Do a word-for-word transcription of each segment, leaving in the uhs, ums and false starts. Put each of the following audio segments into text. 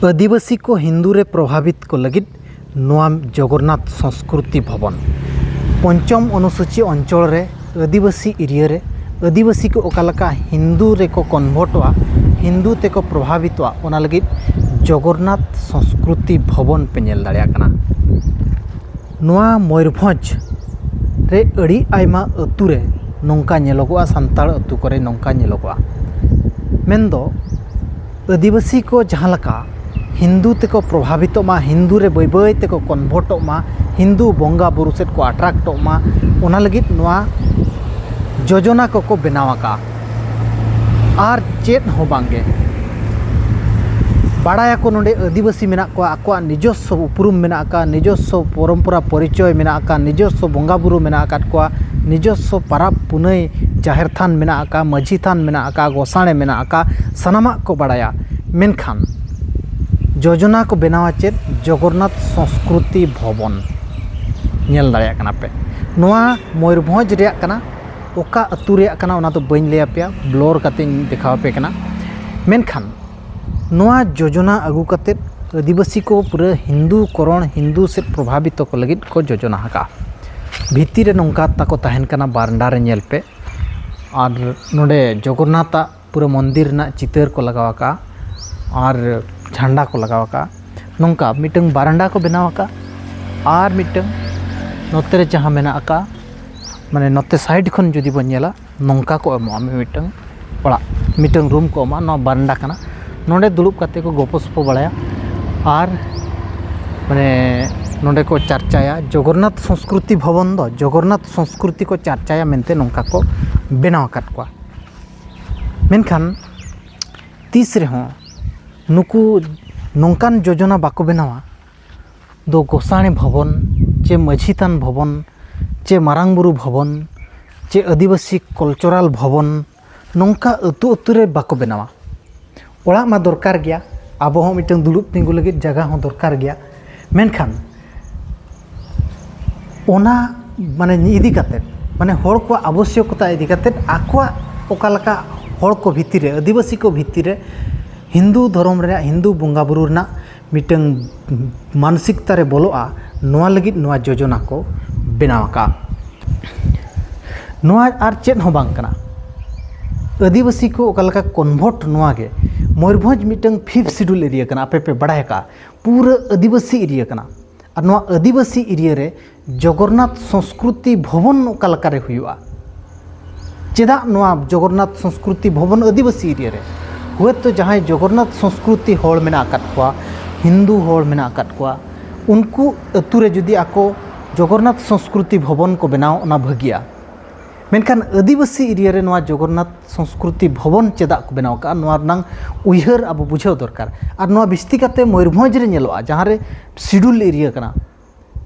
ᱟᱹᱫᱤᱵᱟᱹᱥᱤ ᱠᱚ ᱦᱤᱱᱫᱩ ᱨᱮ ᱯᱨᱚᱵᱷᱟᱵᱤᱛ ᱠᱚ ᱞᱟᱹᱜᱤᱫ ᱱᱚᱣᱟ ᱡᱚᱜᱚᱱᱱᱟᱛᱷ ᱥᱚᱸᱥᱠᱨᱩᱛᱤ ᱵᱷᱚᱵᱚᱱ᱾ ᱯᱚᱧᱪᱚᱢ ᱚᱱᱩᱥᱩᱪᱤ ᱚᱧᱪᱚᱞ ᱨᱮ ᱟᱹᱫᱤᱵᱟᱹᱥᱤ ᱮᱨᱤᱭᱟ ᱨᱮ ᱟᱹᱫᱤᱵᱟᱹᱥᱤ ᱠᱚ ᱚᱠᱟ ᱞᱮᱠᱟ ᱦᱤᱱᱫᱩ ᱨᱮᱠᱚ ᱠᱚᱱᱵᱷᱟᱨᱴᱚᱜᱼᱟ, ᱦᱤᱱᱫᱩ ᱛᱮᱠᱚ ᱯᱨᱚᱵᱷᱟᱵᱤᱛᱚᱜᱼᱟ, ᱚᱱᱟ ᱞᱟᱹᱜᱤᱫ ᱡᱚᱜᱚᱱᱱᱟᱛᱷ ᱥᱚᱸᱥᱠᱨᱩᱛᱤ ᱵᱷᱚᱵᱚᱱ ᱯᱮ ᱧᱮᱞ ᱫᱟᱲᱮᱭᱟᱜ ᱠᱟᱱᱟ᱾ ᱱᱚᱣᱟ ᱢᱚᱭᱩᱨᱵᱷᱚᱸᱡᱽ ᱨᱮ ᱟᱹᱰᱤ ᱟᱭᱢᱟ ᱟᱹᱛᱩ ᱨᱮ ᱱᱚᱝᱠᱟ ᱧᱮᱞᱚᱜᱚᱜᱼᱟ, ᱥᱟᱱᱛᱟᱲ ᱟᱹᱛᱩ ᱠᱚᱨᱮ ᱱᱚᱝᱠᱟ ᱧᱮᱞᱚᱜᱚᱜᱼᱟ᱾ ᱢᱮᱱᱫᱚ ᱟᱹᱫᱤᱵᱟᱹᱥᱤ ᱠᱚ ᱡᱟᱦᱟᱸ ᱞᱮᱠᱟ ᱦᱤᱱᱫᱩ ᱛᱮᱠᱚ ᱯᱨᱚᱵᱷᱟᱵᱤᱛᱚᱜ ᱢᱟ, ᱦᱤᱱᱫᱩ ᱨᱮ ᱵᱟᱹᱭ ᱵᱟᱹᱭ ᱛᱮᱠᱚ ᱠᱚᱱᱵᱷᱟᱨᱴᱚᱜ ᱢᱟ, ᱦᱤᱱᱫᱩ ᱵᱚᱸᱜᱟ ᱵᱩᱨᱩ ᱥᱮᱫ ᱠᱚ ᱟᱴᱨᱟᱠᱴᱚᱜ ᱢᱟ, ᱚᱱᱟ ᱞᱟᱹᱜᱤᱫ ᱱᱚᱣᱟ ᱡᱳᱡᱚᱱᱟ ᱠᱚᱠᱚ ᱵᱮᱱᱟᱣ ᱟᱠᱟᱫᱼᱟ᱾ ᱟᱨ ᱪᱮᱫ ᱦᱚᱸ ᱵᱟᱝᱜᱮ᱾ ᱵᱟᱲᱟᱭᱟᱠᱚ ᱱᱚᱰᱮ ᱟᱹᱫᱤᱵᱟᱹᱥᱤ ᱢᱮᱱᱟᱜ ᱠᱚᱣᱟ, ᱟᱠᱚᱣᱟᱜ ᱱᱤᱡᱚᱥᱥᱚ ᱩᱯᱨᱩᱢ ᱢᱮᱱᱟᱜ ᱟᱠᱟᱫ, ᱱᱤᱡᱚᱥᱥᱚ ᱯᱚᱨᱚᱢᱯᱚᱨᱟ ᱯᱚᱨᱤᱪᱚᱭ ᱢᱮᱱᱟᱜ ᱟᱠᱟᱫ, ᱱᱤᱡᱚᱥᱥᱚ ᱵᱚᱸᱜᱟ ᱵᱩᱨᱩ ᱢᱮᱱᱟᱜ ᱟᱠᱟᱫ ᱠᱚᱣᱟ, ᱱᱤᱡᱚᱥᱥᱚ ᱯᱟᱨᱟᱵᱽ ᱯᱩᱱᱟᱹᱭ, ᱡᱟᱦᱮᱨ ᱛᱷᱟᱱ ᱢᱮᱱᱟᱜ ᱟᱠᱟᱫ, ᱢᱟᱹᱡᱷᱤ ᱛᱷᱟᱱ ᱢᱮᱱᱟᱜ ᱟᱠᱟᱫ, ᱜᱚᱸᱥᱟᱲᱮ ᱢᱮᱱᱟᱜ ᱟᱠᱟᱫ, ᱥᱟᱱᱟᱢᱟᱜ ᱠᱚ ᱵᱟᱲᱟᱭᱟ᱾ ᱢᱮᱱᱠᱷᱟᱱ ᱡᱳᱡᱚᱱᱟ ᱠᱚ ᱵᱮᱱᱟᱣᱟ ᱪᱮᱫ? ᱡᱚᱜᱚᱱᱱᱟᱛᱷ ᱥᱚᱸᱥᱠᱨᱩᱛᱤ ᱵᱷᱚᱵᱚᱱ᱾ ᱧᱮᱞ ᱫᱟᱲᱮᱭᱟᱜ ᱠᱟᱱᱟ ᱯᱮ, ᱱᱚᱣᱟ ᱢᱚᱭᱩᱨᱵᱷᱚᱸᱡᱽ ᱨᱮᱭᱟᱜ ᱠᱟᱱᱟ᱾ ᱚᱠᱟ ᱟᱹᱛᱩ ᱨᱮᱭᱟᱜ ᱠᱟᱱᱟ ᱚᱱᱟ ᱫᱚ ᱵᱟᱹᱧ ᱞᱟᱹᱭ ᱟᱯᱮᱭᱟ, ᱵᱞᱚᱨ ᱠᱟᱛᱮᱧ ᱫᱮᱠᱷᱟᱣ ᱟᱯᱮ ᱠᱟᱱᱟ᱾ ᱢᱮᱱᱠᱷᱟᱱ ᱱᱚᱣᱟ ᱡᱳᱡᱚᱱᱟ ᱟᱹᱜᱩ ᱠᱟᱛᱮᱫ ᱟᱹᱫᱤᱵᱟᱹᱥᱤ ᱠᱚ ᱯᱩᱨᱟᱹ ᱦᱤᱱᱫᱩ ᱠᱚᱨᱚᱱ, ᱦᱤᱱᱫᱩ ᱥᱮᱫ ᱯᱨᱚᱵᱷᱟᱵᱤᱛᱚ ᱠᱚ ᱞᱟᱹᱜᱤᱫ ᱠᱚ ᱡᱳᱡᱚᱱᱟ ᱟᱠᱟᱫᱼᱟ᱾ ᱵᱷᱤᱛᱤᱨ ᱨᱮ ᱱᱚᱝᱠᱟ ᱛᱟᱠᱚ ᱛᱟᱦᱮᱱ ᱠᱟᱱᱟ, ᱵᱟᱨᱱᱰᱟ ᱨᱮ ᱧᱮᱞ ᱯᱮ᱾ ᱟᱨ ᱱᱚᱰᱮ ᱡᱚᱜᱚᱱᱱᱟᱛᱷᱟᱜ ᱯᱩᱨᱟᱹ ᱢᱚᱱᱫᱤᱨ ᱨᱮᱱᱟᱜ ᱪᱤᱛᱟᱹᱨ ᱠᱚ ᱞᱟᱜᱟᱣ ᱟᱠᱟᱫᱼᱟ ᱟᱨ ᱡᱷᱟᱱᱰᱟ ᱠᱚ ᱞᱟᱜᱟᱣ ᱟᱠᱟᱫᱼᱟ᱾ ᱱᱚᱝᱠᱟ ᱢᱤᱫᱴᱟᱝ ᱵᱟᱨᱱᱰᱟ ᱠᱚ ᱵᱮᱱᱟᱣ ᱟᱠᱟᱫᱼᱟ᱾ ᱟᱨ ᱢᱤᱫᱴᱟᱝ ᱱᱚᱛᱮ ᱨᱮ ᱡᱟᱦᱟᱸ ᱢᱮᱱᱟᱜ ᱟᱠᱟᱫᱼᱟ, ᱢᱟᱱᱮ ᱱᱚᱛᱮ ᱥᱟᱭᱤᱰ ᱠᱷᱚᱱ ᱡᱩᱫᱤ ᱵᱚᱱ ᱧᱮᱞᱟ, ᱱᱚᱝᱠᱟ ᱠᱚ ᱮᱢᱚᱜᱼᱟ ᱢᱤᱫ-ᱢᱤᱫᱴᱟᱝ ᱚᱲᱟᱜ, ᱢᱤᱫᱴᱟᱝ ᱨᱩᱢ ᱠᱚ ᱮᱢᱚᱜᱼᱟ᱾ ᱱᱚᱣᱟ ᱵᱟᱨᱱᱰᱟ ᱠᱟᱱᱟ, ᱱᱚᱰᱮ ᱫᱩᱲᱩᱵ ᱠᱟᱛᱮ ᱠᱚ ᱜᱚᱯᱚ ᱥᱚᱯᱚ ᱵᱟᱲᱟᱭᱟ ᱟᱨ ᱢᱟᱱᱮ ᱱᱚᱰᱮ ᱠᱚ ᱪᱟᱨᱪᱟᱭᱟ᱾ ᱡᱚᱜᱚᱱᱱᱟᱛᱷ ᱥᱚᱸᱥᱠᱨᱩᱛᱤ ᱵᱷᱚᱵᱚᱱ ᱫᱚ ᱡᱚᱜᱚᱱᱱᱟᱛᱷ ᱥᱚᱸᱥᱠᱨᱩᱛᱤ ᱠᱚ ᱪᱟᱨᱪᱟᱭᱟ ᱢᱮᱱᱛᱮ ᱱᱚᱝᱠᱟ ᱠᱚ ᱵᱮᱱᱟᱣ ᱟᱠᱟᱫ ᱠᱚᱣᱟ᱾ ᱢᱮᱱᱠᱷᱟᱱ ᱛᱤᱥ ᱨᱮᱦᱚᱸ ᱱᱩᱠᱩ ᱱᱚᱝᱠᱟᱱ ᱡᱳᱡᱚᱱᱟ ᱵᱟᱠᱚ ᱵᱮᱱᱟᱣᱟ ᱫᱚ ᱜᱚᱸᱥᱟᱲᱮ ᱵᱷᱚᱵᱚᱱ, ᱪᱮ ᱢᱟᱹᱡᱷᱤ ᱛᱷᱟᱱ ᱵᱷᱚᱵᱚᱱ, ᱪᱮ ᱢᱟᱨᱟᱝ ᱵᱩᱨᱩ ᱵᱷᱚᱵᱚᱱ, ᱪᱮ ᱟᱹᱫᱤᱵᱟᱹᱥᱤ ᱠᱟᱞᱪᱟᱨᱟᱞ ᱵᱷᱚᱵᱚᱱ, ᱱᱚᱝᱠᱟ ᱟᱹᱛᱩ ᱟᱹᱛᱩ ᱨᱮ ᱵᱟᱠᱚ ᱵᱮᱱᱟᱣᱟ᱾ ᱚᱲᱟᱜ ᱢᱟ ᱫᱚᱨᱠᱟᱨ ᱜᱮᱭᱟ, ᱟᱵᱚ ᱦᱚᱸ ᱢᱤᱫᱴᱟᱝ ᱫᱩᱲᱩᱵ ᱛᱤᱸᱜᱩ ᱞᱟᱹᱜᱤᱫ ᱡᱟᱭᱜᱟ ᱦᱚᱸ ᱫᱚᱨᱠᱟᱨ ᱜᱮᱭᱟ, ᱢᱮᱱᱠᱷᱟᱱ ᱚᱱᱟ ᱢᱟᱱᱮ ᱤᱫᱤ ᱠᱟᱛᱮᱫ, ᱢᱟᱱᱮ ᱦᱚᱲ ᱠᱚᱣᱟᱜ ᱟᱵᱚᱥᱭᱚᱠᱚᱛᱟ ᱤᱫᱤ ᱠᱟᱛᱮᱫ ᱟᱠᱚᱣᱟᱜ ᱚᱠᱟ ᱞᱮᱠᱟ ᱦᱚᱲ ᱠᱚ ᱵᱷᱤᱛᱤᱨ ᱨᱮ, ᱟᱹᱫᱤᱵᱟᱹᱥᱤ ᱠᱚ ᱵᱷᱤᱛᱤᱨ ᱨᱮ ᱦᱤᱱᱫᱩ ᱫᱷᱚᱨᱚᱢ ᱨᱮᱱᱟᱜ, ᱦᱤᱱᱫᱩ ᱵᱚᱸᱜᱟ ᱵᱩᱨᱩ ᱨᱮᱱᱟᱜ ᱢᱤᱫᱴᱟᱝ ᱢᱟᱱᱥᱤᱠᱛᱟ ᱨᱮ ᱵᱚᱞᱚᱜᱼᱟ, ᱱᱚᱣᱟ ᱞᱟᱹᱜᱤᱫ ᱱᱚᱣᱟ ᱡᱳᱡᱚᱱᱟ ᱠᱚ ᱵᱮᱱᱟᱣ ᱟᱠᱟᱫᱼᱟ᱾ ᱱᱚᱣᱟ ᱟᱨ ᱪᱮᱫ ᱦᱚᱸ ᱵᱟᱝ ᱠᱟᱱᱟ᱾ ᱟᱹᱫᱤᱵᱟᱹᱥᱤ ᱠᱚ ᱚᱠᱟ ᱞᱮᱠᱟ ᱠᱚᱱᱵᱷᱟᱨᱴ, ᱱᱚᱣᱟ ᱜᱮ᱾ ᱢᱚᱭᱩᱨᱵᱷᱚᱸᱡᱽ ᱢᱤᱫᱴᱟᱝ ᱯᱷᱤᱯᱛᱷ ᱥᱤᱰᱩᱞ ᱮᱨᱤᱭᱟ ᱠᱟᱱᱟ, ᱟᱯᱮ ᱯᱮ ᱵᱟᱲᱟᱭ ᱟᱠᱟᱫᱼᱟ, ᱯᱩᱨᱟᱹ ᱟᱹᱫᱤᱵᱟᱹᱥᱤ ᱮᱨᱤᱭᱟ ᱠᱟᱱᱟ᱾ ᱟᱨ ᱱᱚᱣᱟ ᱟᱹᱫᱤᱵᱟᱹᱥᱤ ᱮᱨᱤᱭᱟ ᱨᱮ ᱡᱚᱜᱚᱱᱱᱟᱛᱷ ᱥᱚᱸᱥᱠᱨᱩᱛᱤ ᱵᱷᱚᱵᱚᱱ ᱚᱠᱟ ᱞᱮᱠᱟᱨᱮ ᱦᱩᱭᱩᱜᱼᱟ? ᱪᱮᱫᱟᱜ ᱱᱚᱣᱟ ᱡᱚᱜᱚᱱᱱᱟᱛᱷ ᱥᱚᱸᱥᱠᱨᱩᱛᱤ ᱵᱷᱚᱵᱚᱱ ᱟᱹᱫᱤᱵᱟᱹᱥᱤ ᱮᱨᱤᱭᱟ ᱨᱮ? ᱦᱳᱭᱛᱳ ᱡᱟᱦᱟᱸᱭ ᱡᱚᱜᱚᱱᱱᱟᱛᱷ ᱥᱚᱸᱥᱠᱨᱩᱛᱤ ᱦᱚᱲ ᱢᱮᱱᱟᱜ ᱟᱠᱟᱫ ᱠᱚᱣᱟ, ᱦᱤᱱᱫᱩ ᱦᱚᱲ ᱢᱮᱱᱟᱜ ᱟᱠᱟᱫ ᱠᱚᱣᱟ, ᱩᱱᱠᱩ ᱟᱹᱛᱩ ᱨᱮ ᱡᱩᱫᱤ ᱟᱠᱚ ᱡᱚᱜᱚᱱᱱᱟᱛᱷ ᱥᱚᱸᱥᱠᱨᱩᱛᱤ ᱵᱷᱚᱵᱚᱱ ᱠᱚ ᱵᱮᱱᱟᱣ, ᱚᱱᱟ ᱵᱷᱟᱹᱜᱤᱭᱟ᱾ ᱢᱮᱱᱠᱷᱟᱱ ᱟᱹᱫᱤᱵᱟᱹᱥᱤ ᱮᱨᱤᱭᱟ ᱨᱮ ᱱᱚᱣᱟ ᱡᱚᱜᱚᱱᱱᱟᱛᱷ ᱥᱚᱸᱥᱠᱨᱩᱛᱤ ᱵᱷᱚᱵᱚᱱ ᱪᱮᱫᱟᱜ ᱠᱚ ᱵᱮᱱᱟᱣ ᱠᱟᱜᱼᱟ, ᱱᱚᱣᱟ ᱨᱮᱱᱟᱝ ᱩᱭᱦᱟᱹᱨ ᱟᱵᱚ ᱵᱩᱡᱷᱟᱹᱣ ᱫᱚᱨᱠᱟᱨ᱾ ᱟᱨ ᱱᱚᱣᱟ ᱵᱤᱥᱛᱤ ᱠᱟᱛᱮ ᱢᱚᱭᱩᱨᱵᱷᱚᱸᱡᱽ ᱨᱮ ᱧᱮᱞᱚᱜᱼᱟ, ᱡᱟᱦᱟᱸ ᱨᱮ ᱥᱤᱰᱩᱞ ᱮᱨᱤᱭᱟ ᱠᱟᱱᱟ᱾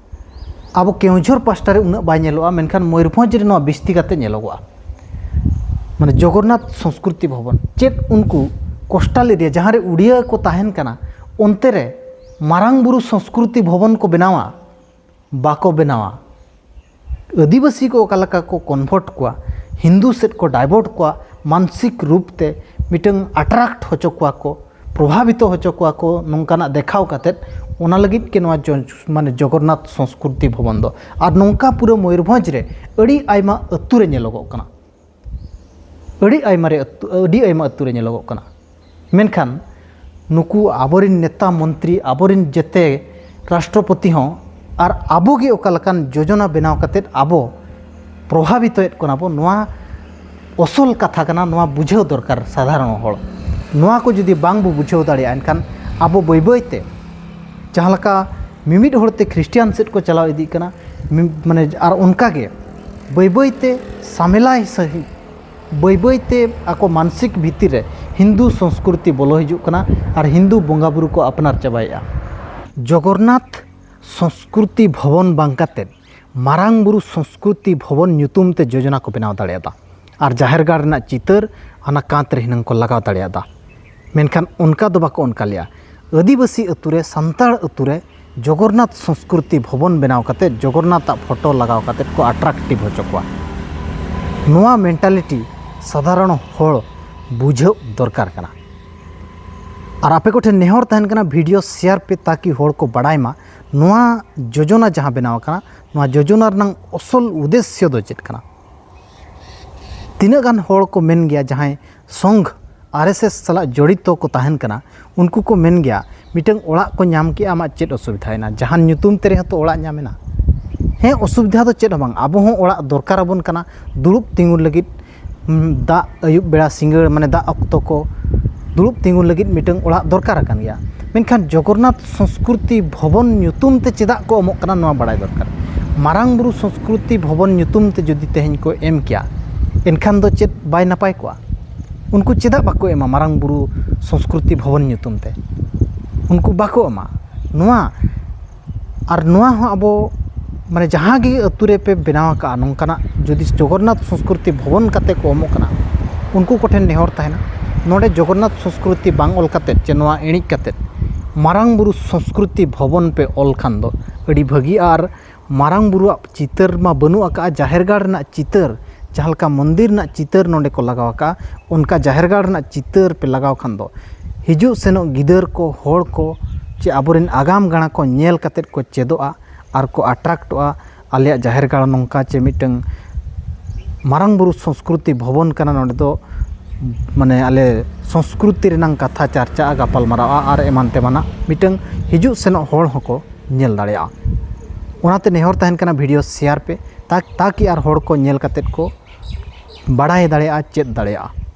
ᱟᱵᱚ ᱠᱮᱣᱡᱷᱚᱨ ᱯᱟᱥᱴᱟ ᱨᱮ ᱩᱱᱟᱹᱜ ᱵᱟᱭ ᱧᱮᱞᱚᱜᱼᱟ, ᱢᱮᱱᱠᱷᱟᱱ ᱢᱚᱭᱩᱨᱵᱷᱚᱸᱡᱽ ᱨᱮ ᱱᱚᱣᱟ ᱵᱤᱥᱛᱤ ᱠᱟᱛᱮ ᱧᱮᱞᱚᱜᱚᱜᱼᱟ᱾ ᱢᱟᱱᱮ ᱡᱚᱜᱚᱱᱱᱟᱛᱷ ᱥᱚᱸᱥᱠᱨᱩᱛᱤ ᱵᱷᱚᱵᱚᱱ, ᱪᱮᱫ ᱩᱱᱠᱩ ᱠᱳᱥᱴᱟᱞ ᱮᱨᱤᱭᱟ ᱡᱟᱦᱟᱸ ᱨᱮ ᱩᱲᱤᱭᱟ ᱠᱚ ᱛᱟᱦᱮᱱ ᱠᱟᱱᱟ, ᱚᱱᱛᱮ ᱨᱮ ᱢᱟᱨᱟᱝ ᱵᱩᱨᱩ ᱥᱚᱸᱥᱠᱨᱩᱛᱤ ᱵᱷᱚᱵᱚᱱ ᱠᱚ ᱵᱮᱱᱟᱣᱟ? ᱵᱟᱠᱚ ᱵᱮᱱᱟᱣᱟ᱾ ᱟᱹᱫᱤᱵᱟᱹᱥᱤ ᱠᱚ ᱚᱠᱟ ᱞᱮᱠᱟ ᱠᱚ ᱠᱚᱱᱵᱷᱟᱨᱴ ᱠᱚᱣᱟ, ᱦᱤᱱᱫᱩ ᱥᱮᱫ ᱠᱚ ᱰᱟᱭᱵᱷᱟᱨᱴ ᱠᱚᱣᱟ, ᱢᱟᱱᱥᱤᱠ ᱨᱩᱯ ᱛᱮ ᱢᱤᱫᱴᱟᱝ ᱟᱴᱨᱟᱠᱴ ᱦᱚᱪᱚ ᱠᱚᱣᱟ ᱠᱚ, ᱯᱨᱚᱵᱷᱟᱵᱤᱛᱚ ᱦᱚᱪᱚ ᱠᱚᱣᱟ ᱠᱚ, ᱱᱚᱝᱠᱟᱱᱟᱜ ᱫᱮᱠᱷᱟᱣ ᱠᱟᱛᱮᱫ, ᱚᱱᱟ ᱞᱟᱹᱜᱤᱫ ᱜᱮ ᱱᱚᱣᱟ ᱡᱚ-, ᱢᱟᱱᱮ ᱡᱚᱜᱚᱱᱱᱟᱛᱷ ᱥᱚᱸᱥᱠᱨᱩᱛᱤ ᱵᱷᱚᱵᱚᱱ ᱫᱚ᱾ ᱟᱨ ᱱᱚᱝᱠᱟ ᱯᱩᱨᱟᱹ ᱢᱚᱭᱩᱨᱵᱷᱚᱸᱡᱽ ᱨᱮ ᱟᱹᱰᱤ ᱟᱭᱢᱟ ᱟᱹᱛᱩ ᱨᱮ ᱧᱮᱞᱚᱜᱚᱜ ᱠᱟᱱᱟ᱾ ᱟᱹᱰᱤ ᱟᱭᱢᱟ ᱨᱮ ᱟᱹᱛᱩ, ᱟᱹᱰᱤ ᱟᱭᱢᱟ ᱟᱹᱛᱩ ᱨᱮ ᱧᱮᱞᱚᱜᱚᱜ ᱠᱟᱱᱟ᱾ ᱢᱮᱱᱠᱷᱟᱱ ᱱᱩᱠᱩ ᱟᱵᱚᱨᱮᱱ ᱱᱮᱛᱟ ᱢᱚᱱᱛᱨᱤ, ᱟᱵᱚᱨᱮᱱ ᱡᱮᱛᱮ ᱨᱟᱥᱴᱨᱚᱯᱚᱛᱤ ᱦᱚᱸ ᱟᱨ ᱟᱵᱚ ᱜᱮ ᱚᱠᱟ ᱞᱮᱠᱟᱱ ᱡᱳᱡᱚᱱᱟ ᱵᱮᱱᱟᱣ ᱠᱟᱛᱮᱫ ᱟᱵᱚ ᱯᱨᱚᱵᱷᱟᱵᱤᱛᱚᱭᱮᱫ ᱠᱟᱱᱟ ᱵᱚ, ᱱᱚᱣᱟ ᱚᱥᱚᱞ ᱠᱟᱛᱷᱟ ᱠᱟᱱᱟ᱾ ᱱᱚᱣᱟ ᱵᱩᱡᱷᱟᱹᱣ ᱫᱚᱨᱠᱟᱨ ᱥᱟᱫᱷᱟᱨᱚᱱ ᱦᱚᱲ᱾ ᱱᱚᱣᱟ ᱠᱚ ᱡᱩᱫᱤ ᱵᱟᱝ ᱵᱚ ᱵᱩᱡᱷᱟᱹᱣ ᱫᱟᱲᱮᱭᱟᱜᱼᱟ, ᱮᱱᱠᱷᱟᱱ ᱟᱵᱚ ᱵᱟᱹᱭ ᱵᱟᱹᱭ ᱛᱮ ᱡᱟᱦᱟᱸ ᱞᱮᱠᱟ ᱢᱤᱢᱤᱫ ᱦᱚᱲ ᱛᱮ ᱠᱷᱨᱤᱥᱴᱤᱭᱟᱱ ᱥᱮᱫ ᱠᱚ ᱪᱟᱞᱟᱣ ᱤᱫᱤᱜ ᱠᱟᱱᱟ, ᱢᱤ-, ᱢᱟᱱᱮ, ᱟᱨ ᱚᱱᱠᱟ ᱜᱮ ᱵᱟᱹᱭ ᱵᱟᱹᱭ ᱛᱮ ᱥᱟᱢᱮᱞᱟᱭ ᱥᱟᱹᱦᱤᱡ, ᱵᱟᱹᱭ ᱵᱟᱹᱭ ᱛᱮ ᱟᱠᱚ ᱢᱟᱱᱥᱤᱠ ᱵᱷᱤᱛᱤᱨ ᱨᱮ ᱦᱤᱱᱫᱩ ᱥᱚᱸᱥᱠᱨᱩᱛᱤ ᱵᱚᱞᱚ ᱦᱤᱡᱩᱜ ᱠᱟᱱᱟ ᱟᱨ ᱦᱤᱱᱫᱩ ᱵᱚᱸᱜᱟ ᱵᱩᱨᱩ ᱠᱚ ᱟᱯᱱᱟᱨ ᱪᱟᱵᱟᱭᱮᱫᱼᱟ᱾ ᱡᱚᱜᱚᱱᱱᱟᱛᱷ ᱥᱚᱸᱥᱠᱨᱩᱛᱤ ᱵᱷᱚᱵᱚᱱ ᱵᱟᱝ ᱠᱟᱛᱮᱫ ᱢᱟᱨᱟᱝ ᱵᱩᱨᱩ ᱥᱚᱸᱥᱠᱨᱩᱛᱤ ᱵᱷᱚᱵᱚᱱ ᱧᱩᱛᱩᱢ ᱛᱮ ᱡᱳᱡᱚᱱᱟ ᱠᱚ ᱵᱮᱱᱟᱣ ᱫᱟᱲᱮᱭᱟᱫᱟ᱾ ᱟᱨ ᱡᱟᱦᱮᱨ ᱜᱟᱲ ᱨᱮᱱᱟᱜ ᱪᱤᱛᱟᱹᱨ ᱦᱟᱱᱟ ᱠᱟᱸᱛ ᱨᱮ ᱦᱤᱱᱟᱹᱝ ᱠᱚ ᱞᱟᱜᱟᱣ ᱫᱟᱲᱮᱭᱟᱫᱟ᱾ ᱢᱮᱱᱠᱷᱟᱱ ᱚᱱᱠᱟ ᱫᱚ ᱵᱟᱠᱚ ᱚᱱᱠᱟ ᱞᱮᱜᱼᱟ᱾ ᱟᱹᱫᱤᱵᱟᱹᱥᱤ ᱟᱹᱛᱩ ᱨᱮ, ᱥᱟᱱᱛᱟᱲ ᱟᱹᱛᱩ ᱨᱮ ᱡᱚᱜᱚᱱᱱᱟᱛᱷ ᱥᱚᱸᱥᱠᱨᱩᱛᱤ ᱵᱷᱚᱵᱚᱱ ᱵᱮᱱᱟᱣ ᱠᱟᱛᱮᱫ ᱡᱚᱜᱚᱱᱱᱟᱛᱷ ᱟᱜ ᱯᱷᱳᱴᱳ ᱞᱟᱜᱟᱣ ᱠᱟᱛᱮᱫ ᱠᱚ ᱟᱴᱨᱟᱠᱴᱤᱵᱷ ᱦᱚᱪᱚ ᱠᱚᱣᱟ᱾ ᱱᱚᱣᱟ ᱢᱮᱱᱴᱟᱞᱤᱴᱤ ᱥᱟᱫᱷᱟᱨᱚᱱ ᱦᱚᱲ ᱵᱩᱡᱷᱟᱹᱣ ᱫᱚᱨᱠᱟᱨ ᱠᱟᱱᱟ᱾ ᱟᱨ ᱟᱯᱮ ᱠᱚᱴᱷᱮᱱ ᱱᱮᱦᱚᱨ ᱛᱟᱦᱮᱱ ᱠᱟᱱᱟ, video share ᱯᱮ, ᱛᱟᱠᱤ ᱦᱚᱲ ᱠᱚ ᱵᱟᱲᱟᱭ ᱢᱟ ᱱᱚᱣᱟ ᱡᱳᱡᱚᱱᱟ ᱡᱟᱦᱟᱸ ᱵᱮᱱᱟᱣ ᱟᱠᱟᱱᱟ, ᱱᱚᱣᱟ ᱡᱳᱡᱚᱱᱟ ᱨᱮᱱᱟᱜ ᱟᱥᱚᱞ ᱩᱫᱮᱥᱭᱚ ᱫᱚ ᱪᱮᱫ ᱠᱟᱱᱟ᱾ ᱛᱤᱱᱟᱹᱜ ᱜᱟᱱ ᱦᱚᱲ ᱠᱚ ᱢᱮᱱ ᱜᱮᱭᱟ, ᱡᱟᱦᱟᱸᱭ ᱥᱚᱝᱜᱷ, RSS ᱥᱟᱞᱟᱜ ᱡᱚᱲᱤᱛᱚ ᱠᱚ ᱛᱟᱦᱮᱱ ᱠᱟᱱᱟ, ᱩᱱᱠᱩ ᱠᱚ ᱢᱮᱱ ᱜᱮᱭᱟ, ᱢᱤᱫᱴᱟᱝ ᱚᱲᱟᱜ ᱠᱚ ᱧᱟᱢ ᱠᱮᱜᱼᱟ, ᱟᱢᱟᱜ ᱪᱮᱫ ᱚᱥᱩᱵᱤᱫᱷᱟᱭᱮᱱᱟ? ᱡᱟᱦᱟᱱ ᱧᱩᱛᱩᱢ ᱛᱮ ᱨᱮᱦᱚᱸ ᱛᱚ ᱚᱲᱟᱜ ᱧᱟᱢ ᱮᱱᱟ᱾ ᱦᱮᱸ, ᱚᱥᱩᱵᱤᱫᱷᱟ ᱫᱚ ᱪᱮᱫ ᱦᱚᱸ ᱵᱟᱝ, ᱟᱵᱚ ᱦᱚᱸ ᱚᱲᱟᱜ ᱫᱚᱨᱠᱟᱨ ᱟᱵᱚᱱ ᱠᱟᱱᱟ, ᱫᱩᱲᱩᱵ ᱛᱤᱸᱜᱩᱱ ᱞᱟᱹᱜᱤᱫ, ᱩᱢ, ᱫᱟᱜ ᱟᱹᱭᱩᱵ ᱵᱮᱲᱟ ᱥᱤᱸᱜᱟᱹᱲ, ᱢᱟᱱᱮ ᱫᱟᱜ ᱚᱠᱛᱚ ᱠᱚ ᱫᱩᱲᱩᱵ ᱛᱤᱸᱜᱩᱱ ᱞᱟᱹᱜᱤᱫ ᱢᱤᱫᱴᱟᱝ ᱚᱲᱟᱜ ᱫᱚᱨᱠᱟᱨ ᱟᱠᱟᱱ ᱜᱮᱭᱟ᱾ ᱢᱮᱱᱠᱷᱟᱱ ᱡᱚᱜᱚᱱᱱᱟᱛᱷ ᱥᱚᱝᱥᱠᱨᱤᱛᱤ ᱵᱷᱚᱵᱚᱱ ᱧᱩᱛᱩᱢ ᱛᱮ ᱪᱮᱫᱟᱜ ᱠᱚ ᱮᱢᱚᱜ ᱠᱟᱱᱟ, ᱱᱚᱣᱟ ᱵᱟᱲᱟᱭ ᱫᱚᱨᱠᱟᱨ᱾ ᱢᱟᱨᱟᱝ ᱵᱩᱨᱩ ᱥᱚᱝᱥᱠᱨᱤᱛᱤ ᱵᱷᱚᱵᱚᱱ ᱧᱩᱛᱩᱢ ᱛᱮ ᱡᱩᱫᱤ ᱛᱮᱦᱮᱧ ᱠᱚ ᱮᱢ ᱠᱮᱭᱟ, ᱮᱱᱠᱷᱟᱱ ᱫᱚ ᱪᱮᱫ ᱵᱟᱭ ᱱᱟᱯᱟᱭ ᱠᱚᱜᱼᱟ? ᱩᱱᱠᱩ ᱪᱮᱫᱟᱜ ᱵᱟᱠᱚ ᱮᱢᱟ ᱢᱟᱨᱟᱝ ᱵᱩᱨᱩ ᱥᱚᱝᱥᱠᱨᱤᱛᱤ ᱵᱷᱚᱵᱚᱱ ᱧᱩᱛᱩᱢ ᱛᱮ? ᱩᱱᱠᱩ ᱵᱟᱠᱚ ᱮᱢᱟ᱾ ᱱᱚᱣᱟ ᱟᱨ ᱱᱚᱣᱟ ᱦᱚᱸ ᱟᱵᱚ, ᱢᱟᱱᱮ, ᱡᱟᱦᱟᱸ ᱜᱮ ᱟᱹᱛᱩ ᱨᱮᱯᱮ ᱵᱮᱱᱟᱣ ᱟᱠᱟᱫᱼᱟ, ᱱᱚᱝᱠᱟᱱᱟᱜ ᱡᱩᱫᱤ ᱡᱚᱜᱚᱱᱱᱟᱛᱷ ᱥᱚᱝᱥᱠᱨᱤᱛᱤ ᱵᱷᱚᱵᱚᱱ ᱠᱟᱛᱮ ᱠᱚ ᱮᱢᱚᱜ ᱠᱟᱱᱟ, ᱩᱱᱠᱩ ᱠᱚᱴᱷᱮᱱ ᱱᱮᱦᱚᱨ ᱛᱟᱦᱮᱱᱟ, ᱱᱚᱰᱮ ᱡᱚᱜᱚᱱᱱᱟᱛᱷ ᱥᱚᱝᱥᱠᱨᱤᱛᱤ ᱵᱟᱝ ᱚᱞ ᱠᱟᱛᱮ ᱪᱮ ᱱᱚᱣᱟ ᱮᱲᱮᱡ ᱠᱟᱛᱮ ᱢᱟᱨᱟᱝ ᱵᱩᱨᱩ ᱥᱚᱝᱥᱠᱨᱤᱛᱤ ᱵᱷᱚᱵᱚᱱ ᱯᱮ ᱚᱞ ᱠᱷᱟᱱ ᱫᱚ ᱟᱹᱰᱤ ᱵᱷᱟᱹᱜᱤᱜᱼᱟ᱾ ᱟᱨ ᱢᱟᱨᱟᱝ ᱵᱩᱨᱩᱣᱟᱜ ᱪᱤᱛᱟᱹᱨ ᱢᱟ ᱵᱟᱹᱱᱩᱜ ᱟᱠᱟᱫᱼᱟ, ᱡᱟᱦᱮᱨ ᱜᱟᱲ ᱨᱮᱱᱟᱜ ᱪᱤᱛᱟᱹᱨ, ᱡᱟᱦᱟᱸ ᱞᱮᱠᱟ ᱢᱚᱱᱫᱤᱨ ᱨᱮᱱᱟᱜ ᱪᱤᱛᱟᱹᱨ ᱱᱚᱰᱮ ᱠᱚ ᱞᱟᱜᱟᱣ ᱟᱠᱟᱫᱼᱟ, ᱚᱱᱠᱟ ᱡᱟᱦᱮᱨ ᱜᱟᱲ ᱨᱮᱱᱟᱜ ᱪᱤᱛᱟᱹᱨ ᱯᱮ ᱞᱟᱜᱟᱣ ᱠᱷᱟᱱ ᱫᱚ ᱦᱤᱡᱩᱜ ᱥᱮᱱᱚᱜ ᱜᱤᱫᱟᱹᱨ ᱠᱚ, ᱦᱚᱲ ᱠᱚ, ᱪᱮ ᱟᱵᱚᱨᱮᱱ ᱟᱜᱟᱢ ᱜᱟᱬᱟ ᱠᱚ ᱧᱮᱞ ᱠᱟᱛᱮᱫ ᱠᱚ ᱪᱮᱫᱚᱜᱼᱟ ᱟᱨ ᱠᱚ ᱟᱴᱨᱟᱠᱴᱚᱜᱼᱟ᱾ ᱟᱞᱮᱭᱟᱜ ᱡᱟᱦᱮᱨ ᱜᱟᱲ ᱱᱚᱝᱠᱟ ᱪᱮ ᱢᱤᱫᱴᱟᱝ ᱢᱟᱨᱟᱝ ᱵᱩᱨᱩ ᱥᱚᱝᱥᱠᱨᱤᱛᱤ ᱵᱷᱚᱵᱚᱱ ᱠᱟᱱᱟ, ᱱᱚᱰᱮ ᱫᱚ, ᱢᱟᱱᱮ, ᱟᱞᱮ ᱥᱚᱝᱥᱠᱨᱤᱛᱤ ᱨᱮᱱᱟᱝ ᱠᱟᱛᱷᱟ ᱪᱟᱨᱪᱟᱜᱼᱟ, ᱜᱟᱯᱟᱞ ᱢᱟᱨᱟᱣᱟ ᱟᱨ ᱮᱢᱟᱱ ᱛᱮᱢᱟᱱᱟᱜ ᱢᱤᱫᱴᱟᱝ ᱦᱤᱡᱩᱜ ᱥᱮᱱᱚᱜ ᱦᱚᱲ ᱦᱚᱸᱠᱚ ᱧᱮᱞ ᱫᱟᱲᱮᱭᱟᱜᱼᱟ᱾ ᱚᱱᱟᱛᱮ ᱱᱮᱦᱚᱨ ᱛᱟᱦᱮᱱ ᱠᱟᱱᱟ, video share ᱯᱮ, ᱛᱟ-, ᱛᱟᱠᱤ ᱟᱨ ᱦᱚᱲ ᱠᱚ ᱧᱮᱞ ᱠᱟᱛᱮᱫ ᱠᱚ ᱵᱟᱲᱟᱭ ᱫᱟᱲᱮᱭᱟᱜᱼᱟ, ᱪᱮᱫ ᱫᱟᱲᱮᱭᱟᱜᱼᱟ᱾